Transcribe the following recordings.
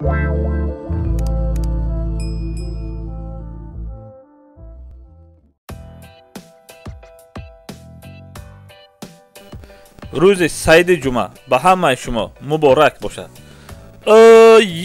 Рӯзи Саиди Ҷумъа ба ҳамаи шумо муборак бошад.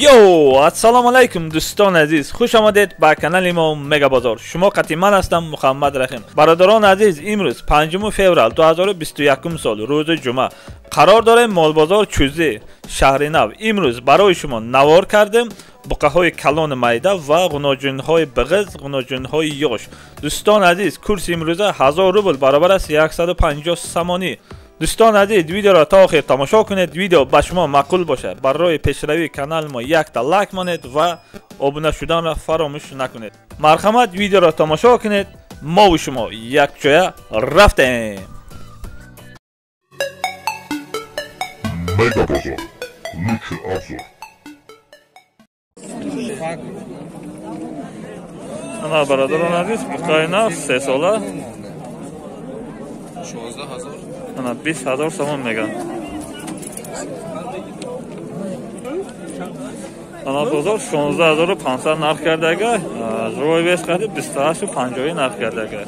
Йоу, ассалому алайкум дӯстони азиз, хуш омадед ба канали мо Мегабозор. Шумо қатъи ман ҳастам Муҳаммад Раҳим. Бародарони азиз, имрӯз 5 феврал 2021 сол, рӯзи ҷумъа, қарор дорем молбозор Чӯзӣ, шаҳри нав. Имрӯз барои шумо навор кардем буқаҳои калони майда ва ғуноҷунҳои биғиз, ғуноҷунҳои ёш. Дӯстони азиз, курси имрӯза 1000 рубл баробар аст 150 сомонӣ. Дӯстон азиз, видеоро то охир тамошо кунед. Видео ба шумо маъқул бошад, барои пешравии канали мо якта лайк монед ва обуна шуданро фаромӯш накунед. Марҳамат, видеоро тамошо кунед. Мо шумо якҷоя рафтем. Мегабозор. Лучший обзор. Ана бародарон азиз, буқаи нав 3 сола 16000. Ана 20000 сомон меган. Ана бозор 16500 нарх кардага, рӯи вес қади 2850 нарх кардага.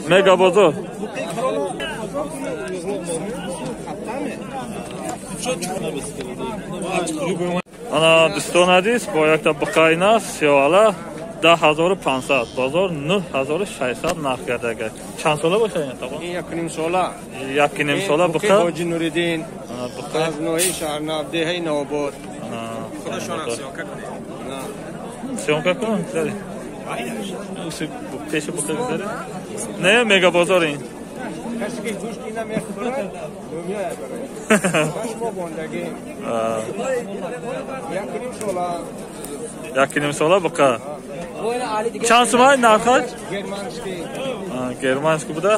Мега бозор. Ана дӯстон азиз, бо якта буқаи нав сиёҳала 10500, бозор 9600 нарх кардага. Чанд сола бошад ин табон? Ин 1.5 сола. 1.5 сола буқа. Ҳоҷи Нуриддин. Аз ноҳияи Шаҳрнав, деҳаи Навобод. Худашон съёмка кунед. Съёмка кунам? Зари. Пеши буқа гузари? Не, мега бозор ин. Касе ки гӯшт ина мехӯрад, меояд барои. Мо бондагӣ. 1.5 сола. 1.5 сола буқа. Чанд сумай нархаш? Германский. Германский буда.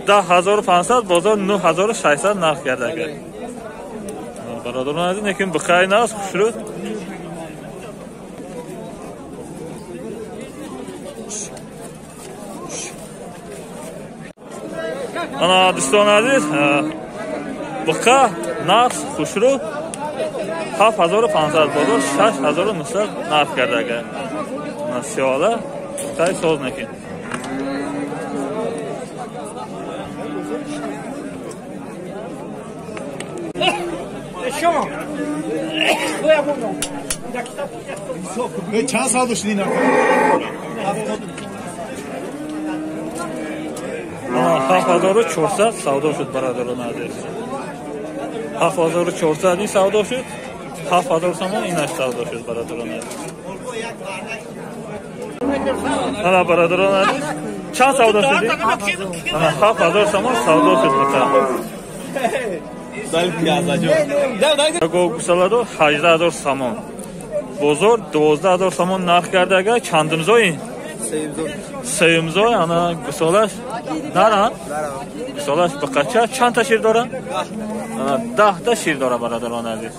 10500, бозор 9600 нарх кардага. Бародарон азиз, лекин буқаи нағз хушрӯ. Ана дӯстони азиз, буқа нағз хушрӯ 7500, бозор 6900 нарх кардага. Ана сиёла буқаи соз некин. Чанд сал дошт ин? 7400 савдо шуд, бародарон азиз. 7400 ин савдо шуд, 7000 сомон инаш савдо шуд, бародарон азиз. Ана бародарон азиз, чанд савдо шуд? Ана 7000 сомон савдо шуд буқа. Гусаладо 18000 сомон. Бозор 12000 сомон нарх кардага. Чандимзо ин? Сеюмзо. Ана гусолаш наран? Гусолаш буқача. Чанд та шир дора? Ана 10 та шир дора, бародарон азиз.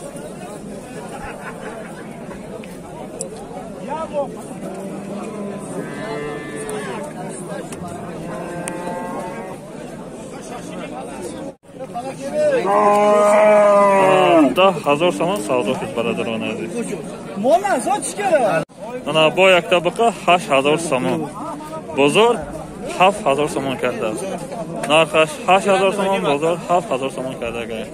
Да 1000 сомон савдо шуд, бародарон азиз. Ана бо якта буқа 8000 сомон. Бозор 7000 сомон кардааст. Нархаш 8000 сомон, бозор 7000 сомон кардага.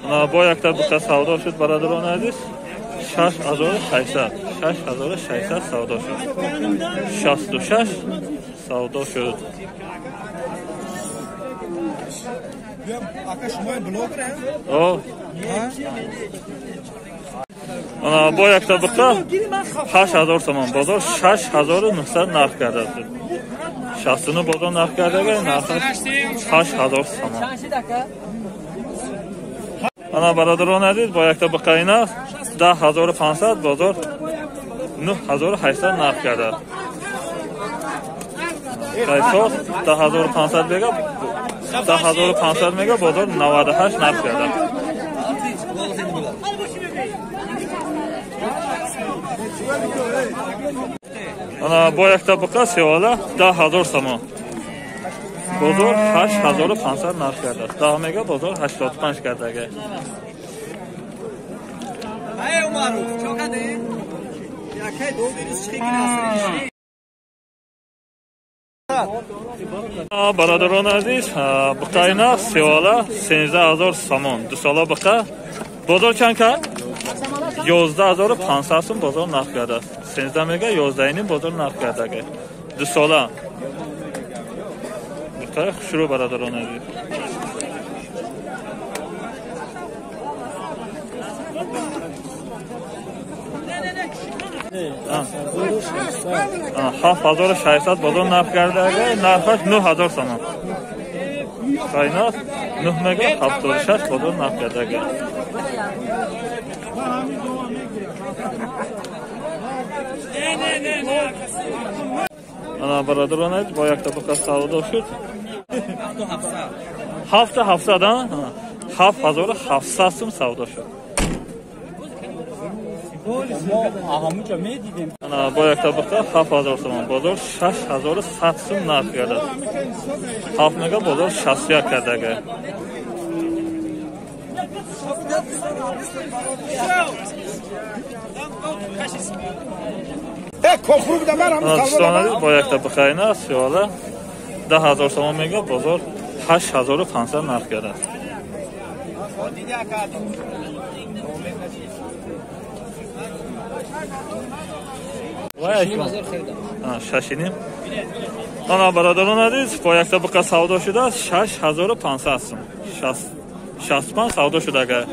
Ана бо якта буқа савдо шуд, бародарон азиз. 6600, 6600 савдо шуд. 66 савдо шуд. Ана бо якта буқа 8000 сомон, бозор 6900 нарх кардааст. 69 бозор нарх кардага, нархаш 8000 сомон. Ана бародарон азиз, бо якта буқаи нав 10500, бозор 9800 нарх кардааст. Қайсос 10500 бега 10500 мега, бозор 98 нарх карда. Ана бо як табақа севала 10000 сомон. Бозор 8500 нарх карда. 10 мега, бозор 85 кардаги. Ай Умаров, чокаде? Якай ду дирис чигин. Бародарон азиз, буқайна севала 13000 сомон. Ду сола буқа. Бозор чанд кард? 11500 сом бозор нарх карда. 13 мега 11 ним бозор нарх кардаги. Ду сола. Буқай хушрӯ бародарон азиз. Ҳафт 7600 бозор нарх кардаги, нархаш 9000 сомон. Қайнат 9 мега 76 бозор нарх кардаги. Ана бародарон азиз, бо як табақа савдо шуд. 7700, а? 7700 сум савдо шуд. Ана бо як табақа 7000 сомон, бозор 6100 сум нарх карда. 7 мега, бозор 61 кардаги. Дӯстон, бо як табақа ина сиёла 10000 сомон мега, бозор 8500 нарх карда. Шашиним. Ана бародарон азиз, бо як табақа савдо шудааст 6500 сум. 65 савдо шудага.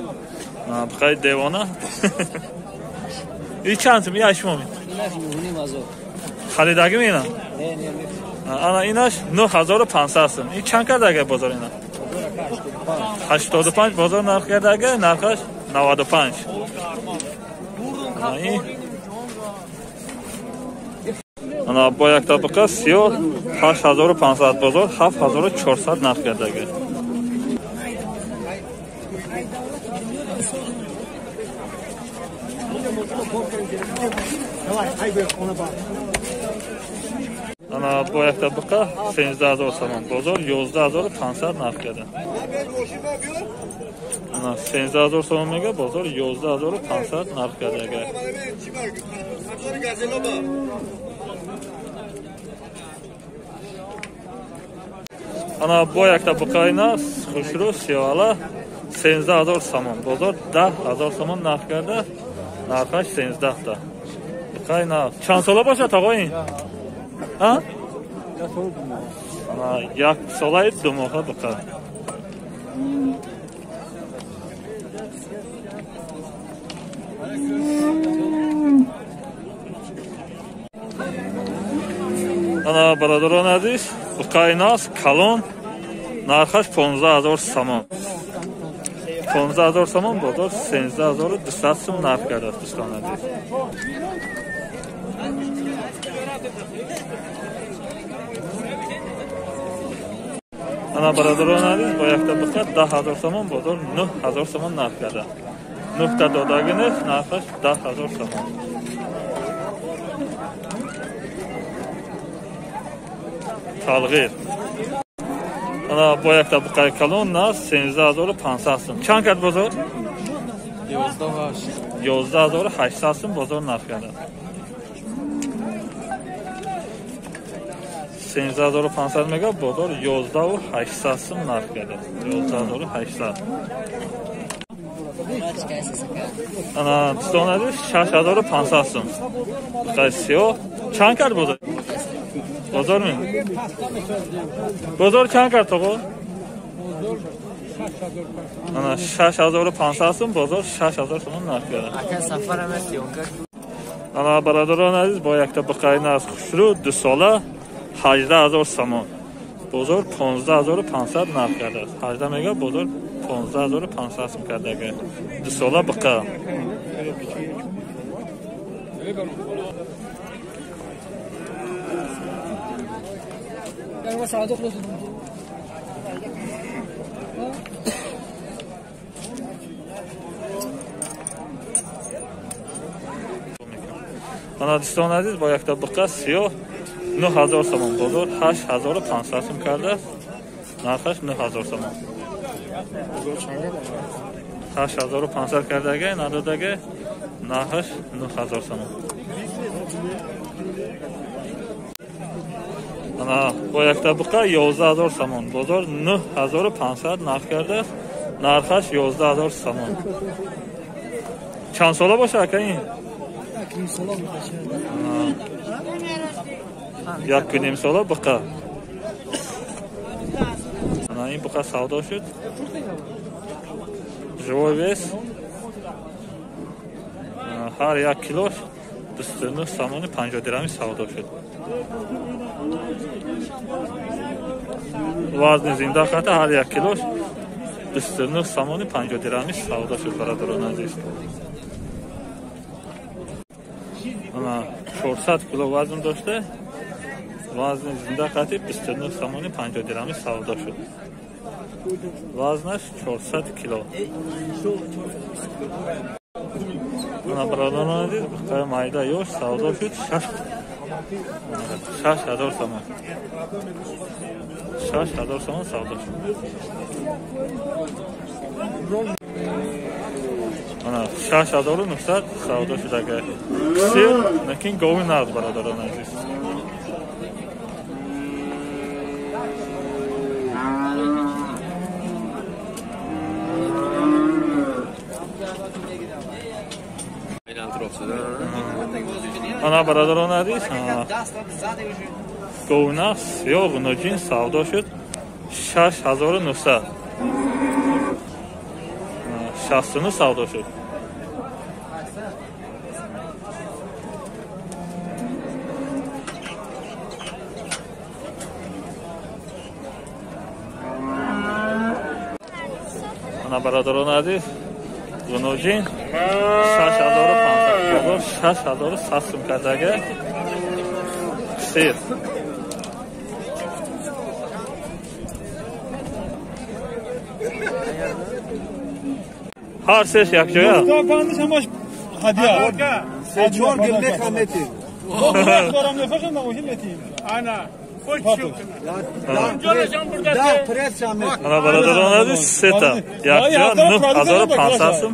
Буқаи девона. И чанд сум? И шумо? Харидаги мена? Ана инаш 9500 сум. И чанд кардага бозор ина? 85 бозор нарх кардага, нархаш 95. Ана бо як табақа сиёҳ 8500, бозор 7400 нарх кардага. Ана бо як табақа 13000 сомон, бозор 11500 нарх карда. Ана 13000 сомон мега, бозор 11500 нарх кардага. Ана бо як табақа ина хушрӯ сиёҳала 13000 сомон, бозор 10000 сомон нарх карда, нархаш 13 та. Буқаи на чанд сола бошад оғо ин? А? Ана як солаи ду моҳа буқа. Ана бародарон азиз, буқаи нас калон, нархаш 15000 сомон. 15000 сомон, бозор 13200 сум нарх кардааст дӯстон азиз. Ана бародарон азиз, бо як табақа 10000 сомон, бозор 9000 сомон нарх карда. 9 та додаги нест, нархаш 10000 сомон. Талғир. Ана бо як табақаи калон нас 13500 сум. Чанд кард бозор? 11800 сум бозор нарх карда. 13500 мега, бозор 11800 сум нарх карда. 11800. Ана дӯстон азиз, 6500 сум. Буқаи сиёҳ. Чанд кард бозор? Бозор ми? Бозор чанд кард оғо? Ана 6500 сум, бозор 6000 сомон нарх карда. Ана бародарон азиз, бо як табақаи нас хушрӯ ду сола 18000 сомон. Бозор 15500 нарх кардааст. 18 мега, бозор 15500 сум кардага. Ду сола буқа. Ана дӯстони азиз, бо якта буқа сиёҳ 9000 сомон, бозор 8500 сом кардааст. Нархаш 9000 сомон. 8500 кардага, надодага, нархаш 9000 сомон. Ана бо якта буқа 11000 сомон, бозор 9500 нарх кардааст. Нархаш 11000 сомон. Чанд сола боша ака ин? Як ним сола буқа. Ана ин буқа савдо шуд. Живой вес. Ҳар як килош 29 сомони 50 дирами савдо шуд. Вазни зинда хата ҳар як килош 29 сомони 50 дирами савдо шуд, бародарони азиз. Ана 400 кило вазн дошта, вазни зинда қати 29 сомони 50 дирами савдо шуд. Вазнаш 400 кило. Ана бародарони азиз, буқаи майда ёш савдо шуд 6000 сомон. 6000 сомон савдо шуд. Ана 6900 савдо шуд агар. Сир накин гови нағз, бародарони азиз. Ана бародарони азиз, гови нағз сиёҳ ноҷин савдо шуд 6900. 69 савдо шуд. Ана бародарони азиз, гуноҷин 6500, бозор 6100 сум кардага. Сир. Ҳар сеш якҷоя. Се чор гилме хамети. Ана бародарони азиз, сета якҷоя 9500 сум.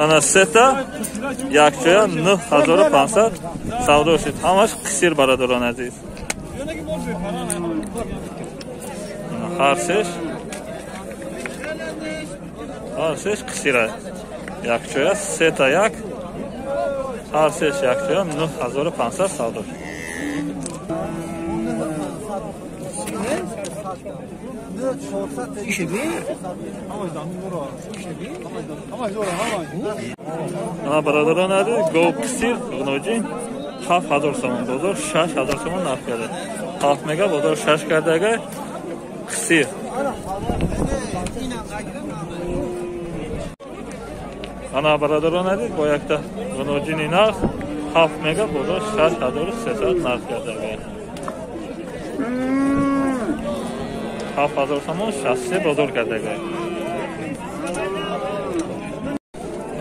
Ана сета якҷоя 9500 савдо шуд. Ҳамаш қисир, бародарони азиз. Ҳар сеш қисира. Якҷоя сета як, ҳар сеш якҷоя 9500 савдо шуд. Ана бародарони азиз, гов қисир гуноҷин 7000 сомон, бозор 6000 сомон нарх карда. 7 мега, бозор 6 кардага қисир. Ана бародарони азиз, бо якта гуноҷини нарх 7 мега, бозор 6300 нарх кардага. 7000 сомон 63 бозор кардага.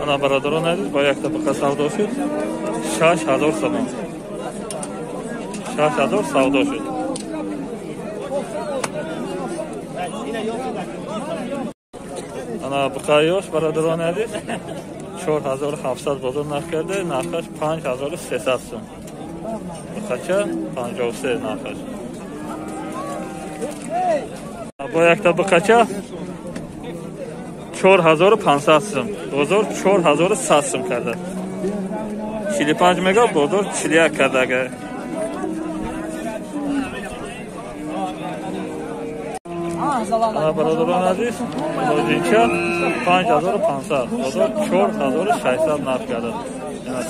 Ана бародарони азиз, бо якта буқа савдо шуд 6000 сомон. 6000 савдо шуд. Ана буқаи ёш, бародарони азиз, 4700 бозор нарх карда, нархаш 5300 сом. Буқача 53 нархаш. Бо якта буқача 4500 сом, бозор 4100 сом карда. 45 мега, бозор 41 карда. Ана бародарони азиз, ноҷинча 5500, бозор 4600 нарх карда.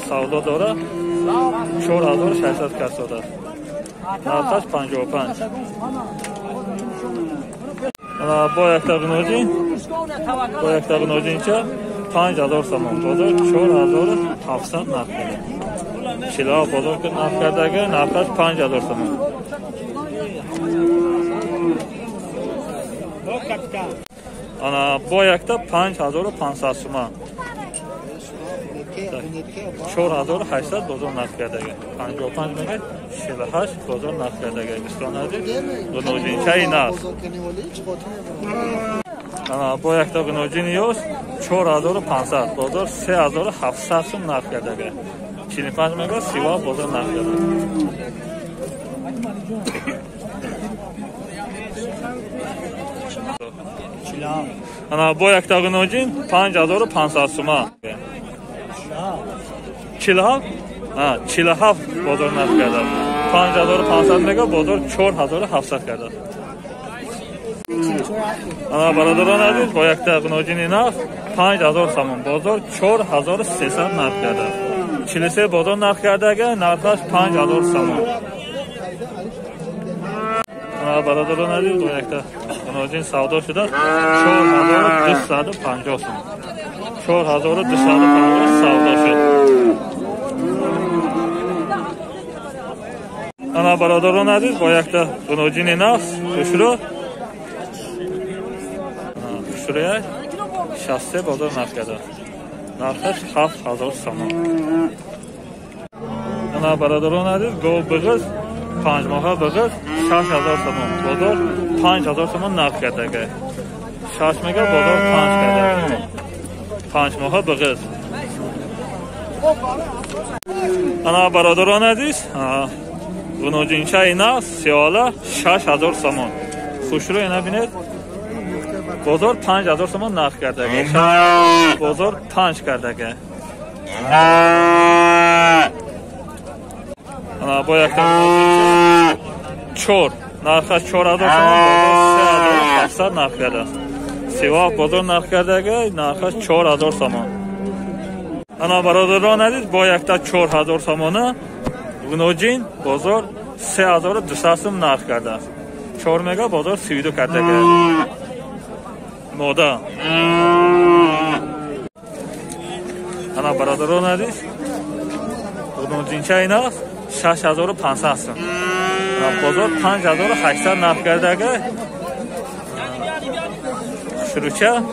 Савдо дора 4600 касода. Нархаш 55. Ана бо якта гуноҷинча 5000 сомон, бозор 4700 нарх карда. 47 бозор нарх кардага, нархаш 5000 сомон. Ана бо якта 5500 суман. 4800 бозор нарх кардага. 55 мега 48 бозор нарх кардага. Дӯстони азиз, ғуноҷинчаи нав. Ана бо якта ғуноҷини ёс 4500 бозор 3700 сум нарх кардага. 45 мега 37 бозор нарх кардага. Ана бо якта ғуноҷин 5500 суман. 47? А, 47 бозор нарх карда. 5500 мега бозор 4700 карда. Ана бародарон азиз, бо якта ғуноҷини нав 5000 сомон, бозор 4300 нарх карда. 43 бозор нарх карда, нархаш 5000 сомон. Ана бародарон азиз, бо якта ғуноҷин савдо шуда 4250 сомон. 4250 савдо шуд. Ана бародарон азиз, бо якта ғуноҷини нав хушрӯ. Хушрӯя 63 бозор нарх карда. Нархаш 7000 сомон. Ана бародарон азиз, гов биғиз 5 моҳа биғиз 6000 сомон. Бозор 5000 сомон нарх карда. 6 мега бозор 5 карда. 5 моҳа биғиз. Ана бародарон азиз, ғуноҷинчаи нав сиёла 6000 сомон. Хушрӯ ина бинед. Бозор 5000 сомон нарх кардаги. Бозор 5 кардаги. Ана бо якта 4 нархаш 4000 сомон, бозор 3700 нарх кардааст. 37 бозор нарх кардаги, нархаш 4000 сомон. Ана бародарон азиз, бо якта 4000 сомона ғуноҷин бозор 3200 сом нарх кардааст. 4 мега бозор 32 кардаги. Мода. Ана бародарон азиз, ғуноҷинчаи нав 6500 сом. Бозор 5800 нарх кардаги. Шуруча